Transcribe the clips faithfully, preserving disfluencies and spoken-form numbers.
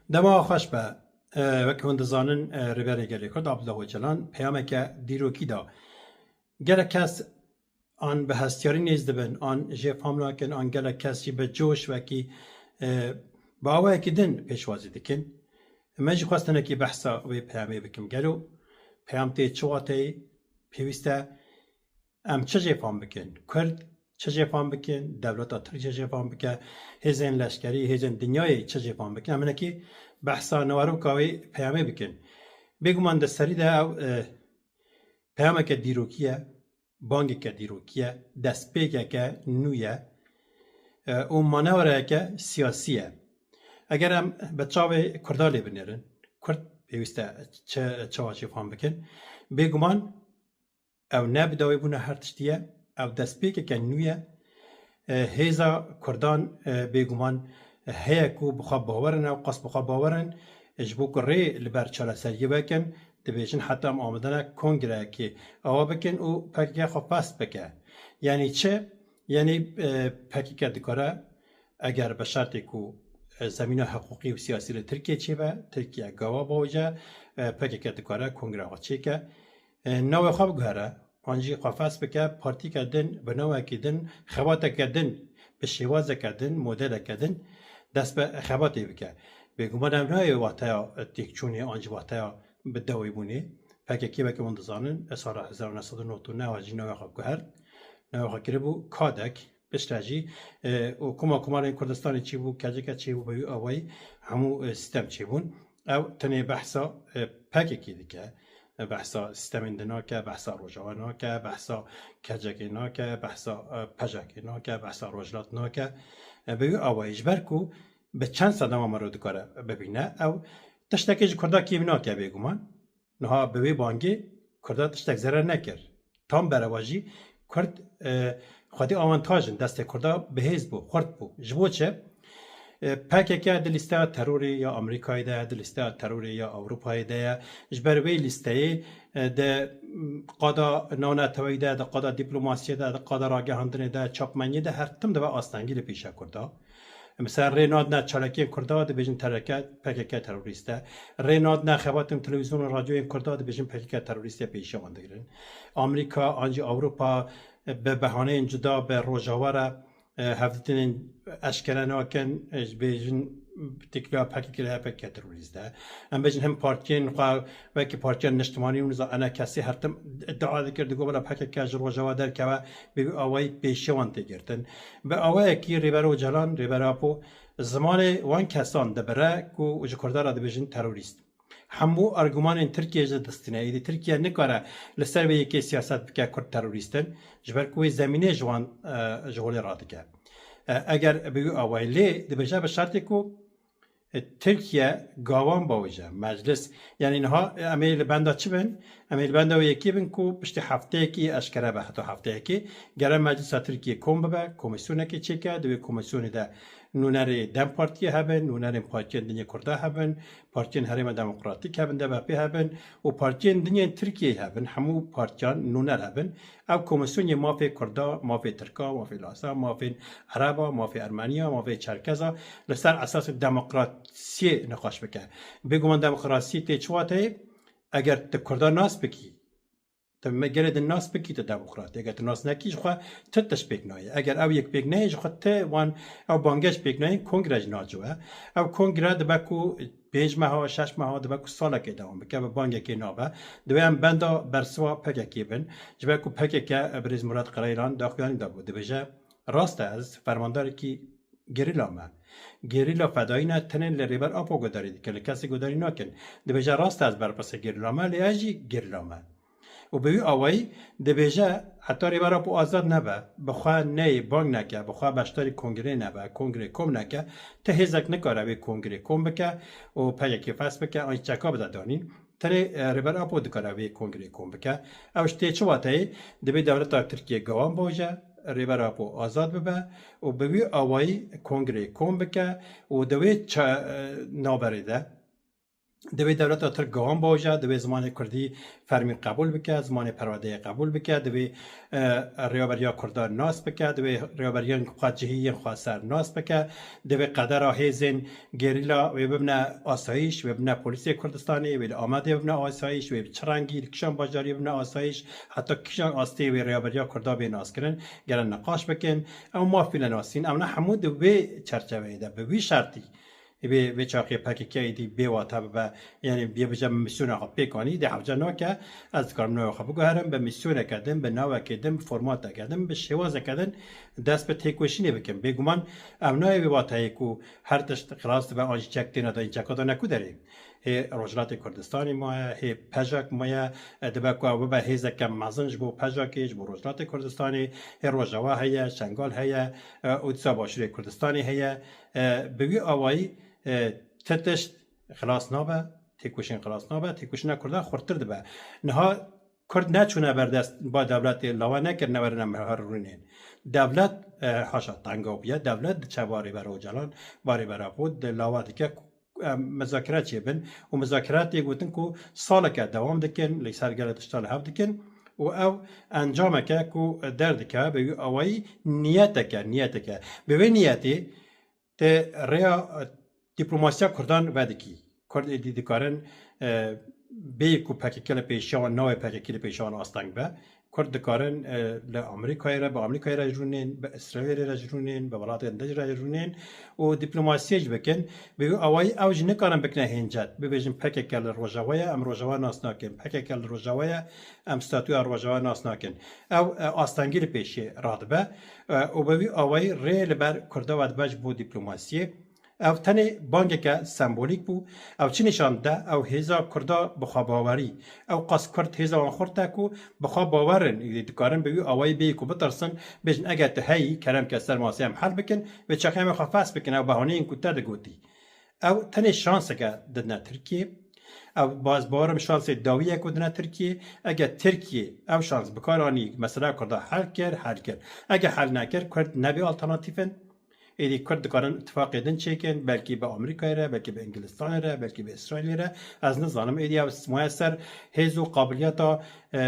Dema xweş be. E, wek hûn dizanin, e, Rêberê Gelê Kurd Abdullah Ocalan peyameke dîrokî da. Gelek kes an bi hestiyarî nêz dibin, an jê fam nakin, an gelek kes jî bi coş wekî, e, bi awayekî din pêşwazî dikin. Me jî xwest hinekî behsa wê peyamê bikim. Gelo peyam tê çi wateyê? Pêwîst e em çi jê fam bikin? Kurd çi jê fam bikin? Dewleta Tirk çi jê fam bike? Hêzên leşkerî, hêzên dinyayê çi jê fam bikin? Em hinekî behsa neweroka wê peyamê bikin. Bêguman di serî de ew, e, peyameke dîrokî ye, bangeke dîrokî ye, destpêkeke nû ye, e, û manevrayeke siyasî ye. Eger em bi çavê Kurda lê binêrin, Kurd pêwîst e çi, çawa jê fam bikin, bêguman ew ne bi dawî bûna her tiştî ye, ew destpêkeke nû ye. E, hêza Kurdan, e, bêguman heye ku bi xwe bawer in, ew qas bi xwe bawer in, e, ji bo ku rê li ber çareseriyê vekin, dibêjin heta em amade ne kongreyekê awa bikin û P K K xwe fest bike. Yanî çi? Yanî, e, P K K dikare eger bi şertê ku, e, zemîna hiqûqî û siyasî li Tirkiyê çêbe, Tirkiye gawa bawce, e, P K K dikare kongreya xwe çêke. E, navê xwe biguhere, an jî xwe fes bike, partîke din, bi navekî din, xebateke din, bi şêwazeke din, modeleke din dest bi xebatê bike. Bêguman ev nayê wateya têkçûnê an jî wateya bi dawîbûnê. P K K weke hûn dizanin, e, sala hezar û neh sed û nod û neh jî navê xwe guhert. Navê xwe kiribû Kadek. Piştre jî, e, û koma komarên Kurdistanê çêbû, K C K çêbû, bi wî awayî hemû, e, sîstem çêbûn. Ew tenê behsa, e, P K K dike. E, behsa sîstemên din nake, behsa Rojava nake, behsa K C K nake, behsa, e, P J K nake, behsa Rojhilat nake. E, bi wî awayî ji ber ku bi çend sedema mero dikare bibîne, ew tiştekê ji Kurda kêm nake bêguman. Niha bi wê bangê Kurda tiştek zerer nekir. Tam berewa jî Kurd, e, xwedî awantaj in, destê Kurda bihêz bû, xurt bû. Ji bo çi? E, P K K di lîsteya terorê ya Amerîkayê de ye, di lîsteya terorê ya Ewropayê de ye. Ji ber wê lîsteyê, e, di, m, qada navneteweyî de, di qada dîplomasiyê de, di qada ragihandinê de, çapmeniyê de her tim dibe astengî li pêşa Kurda. Mesela rê nadine çalakiyên Kurda, dibêjin T R K, P K K terorîst e. Rê nadine xebatên televîzyon û radyoyên Kurda, dibêjin P K K terorîst e, pêşiya wan digirin. Amerîka, an jî Ewropa, bi behaneyên cuda bi Rojava re, e, hevdîtinên eşkere nakin, e, dibêjin têkiliya P K K li P K K terorîst e. Em bêjin him partiyên xwe, wekî partiya niştimanî û niza E N K S her tim iddia dikir, digot bila P K K ji Rojava derkeve, bi wî awayî pêşiya wan tê girtin. Bi awayekî Rêber Ocalan, Rêber Apo zimanê wan kesan dibire ku ji Kurdan re dibêjin terorîst. Hemû argumanên Tirkiyê ji distîne. Êdî Tirkiye nikare li ser vê yekê siyaset bike Kurd terorîst in, ji ber ku wê zemînê ji wan, e, ji holê radike. E, eger bi wî awayî lê dibêje bi şertê ku E, Tirkiye gawan bawêje, meclis. Yanî niha, e, em ê li benda çi bin? Em ê li benda wê yekê bin ku piştî hefteyekî eşkere be, heta hefteyekê gere meclisa Tirkiye kom bibe, komîsyonekê çêke, di wê komîsyonê de nûnerê DEM Partiyê hebin, nûnerên partiyên din yê Kurda hebin, partiyên herêma demokratîk hebin, D B P hebin û partiyên din yên Tirkiyeyê hebin, hemû partiyan nûner hebin. Ev komîsyonê mafê Kurda, mafê Tirka, mafê Lasa, mafên Ereba, mafê Ermeniya, mafê Çerkeza li ser esasê demokrasiyê niqaş bike. Bêguman demokrasî tê çi wateyê? Eger tu Kurda nas bikî, tu me gelê din nas bikî, tu demokrat î. Eger tu nas nekî, ji xwe tu tişt pêk nayê. Eger ew yek pêk neyê, ji xwe tu wan ew bangehîş pêk nayê, kongre jî naciwe. Ev kongre dibe ku pênc meha, şeş meha dibe ku salekê dewam bike, bi bangekê nabe. Divê em benda bersiva P K K bin. Ji ber ku P K K, e, birêz Murat Qereylan daxuyanî dabû. Dibêje, rast e, ez fermandarekî gerîla me. Gerîla fedayî ne, tenê li Rêber Apo guhdarî dikin, li kesê guhdarî nakin. Dibêje, rast e, ez berpirsê gerîla me, lê ez jî gerîla me. Û bi wî awayî dibêje, heta Rêber Apo azad nebe, bi xwe neyê bang neke, bi xwe beşdarî kongrê nebe, kongrê kom neke, ti hêzek nikare wê kongrê kom bike û P K K fes bike, an çeka bide danîn. Tenê, e, Rêber Apo dikare wê kongrê kom bike. Ew ji tê çi wateyê? Divê dewleta Tirkiye gawan bawije, Rêber Apo azad bibe û bi wî awayî kongrê kom bike û di wê ça-, e, navberê de, Divê dewleta Tirk gawan baje, divê zimanê Kurdî fermî qebûl bike, zimanê perwerdeyê qebûl bike, divê, e, rêveberiya Kurdan nas bike, divê rêveberiyên xwe cihî yên xweser nas bike, divê qedera hêzên gerîla wê bibine asayîş, wê bibine polîsê Kurdistanê, wê li Amedê bibine asayîş, wê bi çi rengî li kîjan bajarî bibine asayîş, heta kîjan astê wê rêveberiya Kurda bê naskirin, gere niqaş bikin. Ew maf bîne nasîn, ew ne hemû di wê çerçeveyê de, bi wî şertî. Ê bê, vê çaxê P K K êdî bê wate bibe, yanî bê bije min misyona xwe pêk anî, dê hewce nake, ez dikarim navê xwe biguherim, bi misyoneke din, bi navekê din, bi formateke din, bi şêwazeke din dest bi têkoşînê bikim. Bêguman ev nayê wê wateyê ku her tişt xilas dibe an jî çek têne dayîn çeka dane ku derê. Hê Rojhilatê Kurdistanê maye, hê pejak maye, e, dibe ku ew bibe hêzeke mezin ji bo pejakê, ji bo Rojhilatê Kurdistanê, hê Rojava heye, Şengal heye, e, û dîsa Başûrê Kurdistanê heye. E, bi wî awayî, e, ti tişt xilas nabe, têkoşîn xilas nabe, têkoşîna Kurdan xurttir dibe. Niha Kurd neçûne ber dest ba dewletê, lawa nekirine werine me her rûnên. Dewlet, e, haşa tenga bûye, dewlet diçe barê ber Ocalan, barê ber Apo, di lawa dike ku, e, muzakere çêbin û muzakere tê gotin ku saleke dewam dikin, li ser gelek tişta li hev dikin û ew encameke ku derdikeve bi wî awayî niyeteke, niyeteke. Bi vê niyetê te rêya, e, dîplomasiya Kurdan vedikî. Kurd êdî dikarin, e, bê ku P K K li pêşiya wan, navê P K K li pêşiya wan asteng be. Kurd dikarin, e, li Amerîkayê re, bi Amerîkayê re jî rûnên, bi Îsraîlê re jî rûnên, bi welatên din re jî rûnên û dîplomasiyê jî bikin. Bi wî awayî ew jî nikarin bikine hêncet. Bibêjin P K K li Rojava ye, em Rojava nas nakin. P K K li Rojava ye, em statûya Rojava nas nakin. Ew, e, astengî li pêşê radibe, e, û bi wî awayî rê li ber Kurda ve dibe ji bo dîplomasiyê. Ev tenê bangeke sembolîk bû. Ew çi nîşan dide? Ew hêza Kurda bi xwe bawerî. Ew qas Kurd hêza wan xurt e ku bi xwe bawer in. Dikarin bi wî awayî bêyî ku bitirsin, bêjin, eger tu heyî, kerem ke ser masê em hel bikin, vê çaxê em ê xwe fes bikin. Ew behaneyên ku te digotî. Ew tenê şanseke didine Tirkiyê. Ew baz bawerim şansê dawiyê ku didine Tirkiyê. Eger Tirkiye ew şans bi kar anî, mesela Kurda hel kir, hel kir. Eger hel nekir, Kurd nebê alternatîf in. Êdî Kurd dikarin îtifaqê din çêkin, belkî bi Amerîkayê re, belkî bi Îngilistanê re, belkî bi Îsraîlê re. Ez nizanim. Êdî ew maye ser hêz û qabiliyeta, e,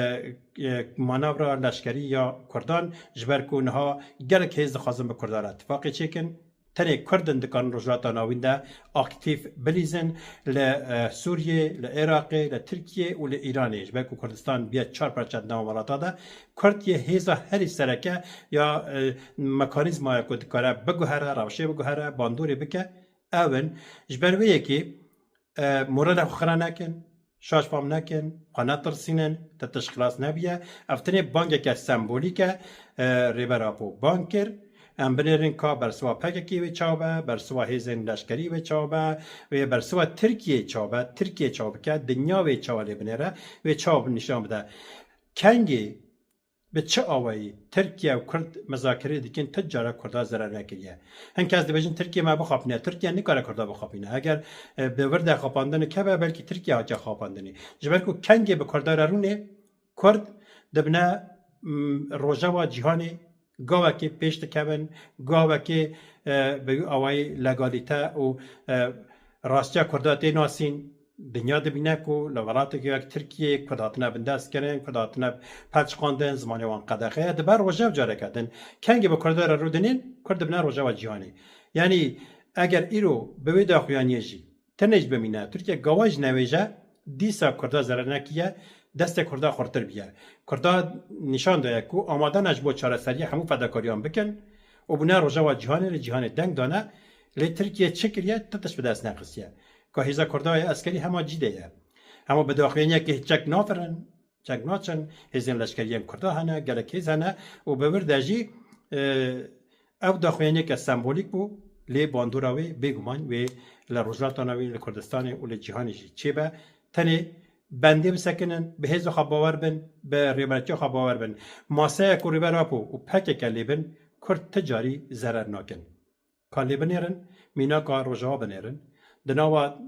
e, manevra leşkerî ya Kurdan, ji ber ku niha gelek hêz dixwazin bi Kurdan re îtifaqê çêkin. Tenê Kurd in dikarin Rojhilata Navîn de aktîf bilîzin li, e, Sûriyê, li Iraqê, li Tirkiyê û li Îranê. Ji ber ku Kurdistan bûye çar parçe di nava welata de, Kurd yê hêza herî sereke ya, e, mekanîzmaya ku dikare biguhere, rewşê biguhere, bandorê bike, ew in. Ji ber wê yekê, e, moralê xwe xira nekin, şaş fam nekin, xwe netirsînin, te tişt xilas nebiye. Ev tenê bangeke sembolîk e, e, Rêber Apo bang kir. Em binêrin ka bersiva P K K wê çawa be, bersiva hêzên leşkerî wê çawa be, wê bersiva Tirkiyê çawa be, Tirkiye çawa bike, dinya wê çawa lê binêre, wê çawa nîşan bide. Kengê bi çi awayî Tirkiye û Kurd muzakere dikin, ti cara Kurda zerer nekiriye. Hin kes dibêjin Tirkiye me bixapîne. Tirkiye nikare Kurda bixapîne. Eger, e, bi vir de xapandinê keve, belkî Tirkiye hatiye xapandinê. Ji ber ku kengê bi Kurda re rûnê, Kurd dibine, m, rojeva cîhanê, gavekê pêş dikevin, gavekê, e, bi wî awayî legalîte û, e, rastiya Kurda tê nasîn. Dinya dibîne ku li welatekî wek Tirkiyê Kurd hatine bindestkirin, Kurd hatine pelçiqandin, zimanê wan qedexe ye. Dibe rojev careke din. Kengê bi Kurda re rûdinên, Kurd dibine rojeva cîhanê. Yanî eger îro bi wê daxuyaniyê jî tenê jî bimîne, Tirkiye gawa jî newêje, dîsa Kurda zerer nekiye, destê Kurda xurtir biye. Kurda nîşan daye ku amade ne ji bo çareseriyê hemû fedakariyan bikin û bûne rojeva cîhanê li cîhanê deng dane, lê Tirkiye çi kiriye, ti tişt bi dest nexistiye. Ka hêza Kurda ya eskerî hema cî de ye. Hema bi daxuyaniyekê çek nafirin, çek naçin, hêzên leşkeriyên Kurda hene, gelek hêz hene û bi vir de jî, e, ev daxuyaniyeke sembolîk bû, lê bandora wê bêguman wê li Rojhilata Navîn, li Kurdistanê û li cîhanê jî çêbe. Tenê bendê bisekinin, bi hêza xwe bawer bin, bi rêbertiya xwe bawer bin. Maseya ku Rêber Apo û P K K lê bin, Kurd ti carî zerer nakin. Ka lê binêrin, mînaka Rojava binêrin. Di nava,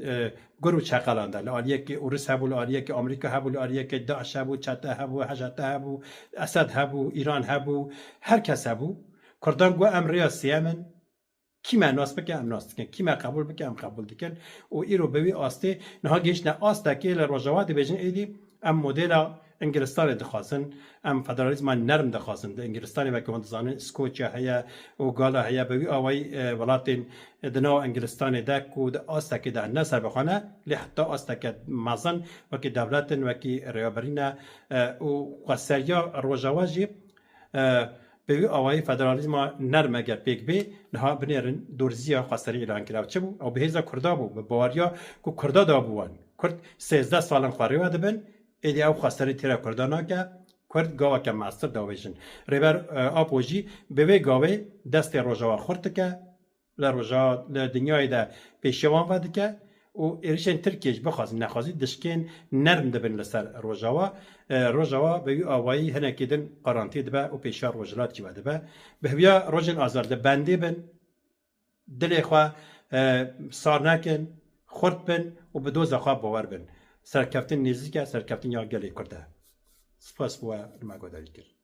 e, gur û çeqelan de, li aliyekê Ûris hebû, li aliyekê Amerîka hebû, li aliyekê DAIŞ hebû, çete hebû, H J T hebû, Esed hebû, Îran hebû, her kes hebû. Kurdan got, em rêya sêyem in, Kî me nas bike, em nas dikin. Kî me qebûl bike, em qebûl dikin. Û îro bi wî astê niha gihiştine astekê li Rojava dibêjin êdî em modela Îngilistanê dixwazin, em federalîzma nerm dixwazin. Di Îngilistanê weke hûn dizanin Skoçya heye û Gala heye. Bi wî awayî, e, welatên, e, di nava Îngilistanê de ku di astekê de ne serbixwe ne, lê heta asteke mezin wekî dewlet in, wekî rêvebirî ne, e, û xweseriya Rojava jî, e, bi wî awayî federalîzma nerm eger pêk bê, niha binêrin dorziya xweserî îlan kira. Çi bû? Ew bi hêza Kurda bû, bi baweriya ku Kurda dabû wan. Kurd sêzdeh sal in xwe rêve dibin, êdî ew xweserî têra Kurda nake, Kurd gaveke mestir davêjin. Rêber, e, Apo jî bi vê gavê destê Rojava xurt dike, li Rojava, li dinyayê de pêşiya wan vedike û êrişên Tirkiyê jî bixwazî nexwazî dişkên nerm dibin li ser Rojava. E, Rojava bi wî awayî hinekî din qarantî dibe û pêşiya Rojhilat jî vedibe. Bi hêviya rojên azad li bendê bin, dilê xwe, e, sar nekin, xurt bin û bi doza xwe bawer bin. Serkeftin nêzîk e, serkeftin ya gelê Kurd e. Spas bo we li me guhdarî kir.